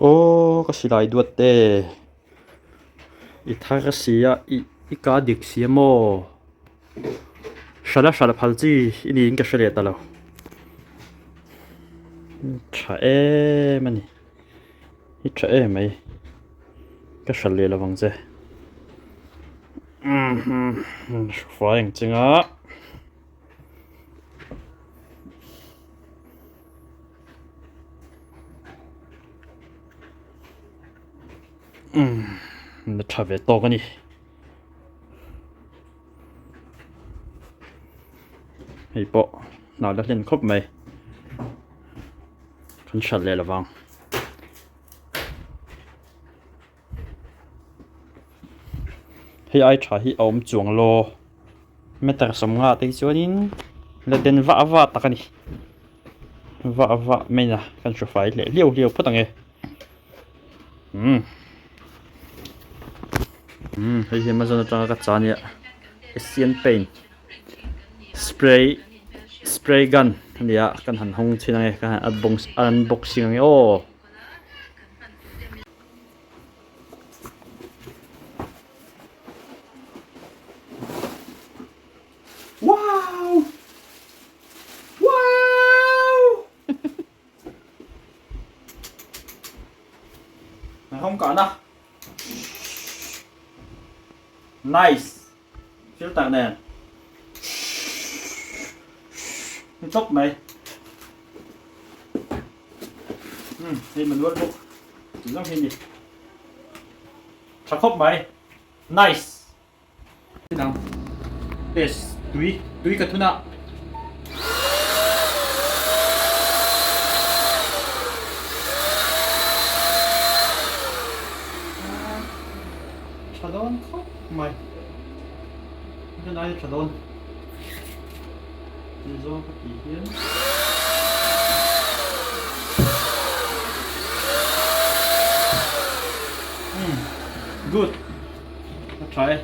Aw ka silai duat te i thar si a i i ka dik si a maw hralh a hralh phal chi i niin ka hre leh ta lo tha em a ni i tha em mai ka hralh leh lovang che hruai ang chinga. Umm la tha ve tawk a ni. Hei pawh hna la hlen khawp mai. Kan hral leh lovang. Hei ai tha hi a awm chuang law meter sawmnga te hi chuanin la den vah vah tak a ni vah vah mai na kan hru fai leh hliau hliau phawt ang e umm umm hei hi amazon atanga ka cha nia asian paint spray spray gun a ni a kan han hawng chhin ang e kan han unboxing ang e aw. Wow! Wow! Không có đâu. Nice. Filter nen. Chốc mày. Hei manual book tih zawng hi a ni. Tha khawp mai. Nice. Nang test tui tui ka thun a. Tha dawn khawp mai. Heng ai tha dawn. Tih zawng ka tih hian. Umm good ka tha e.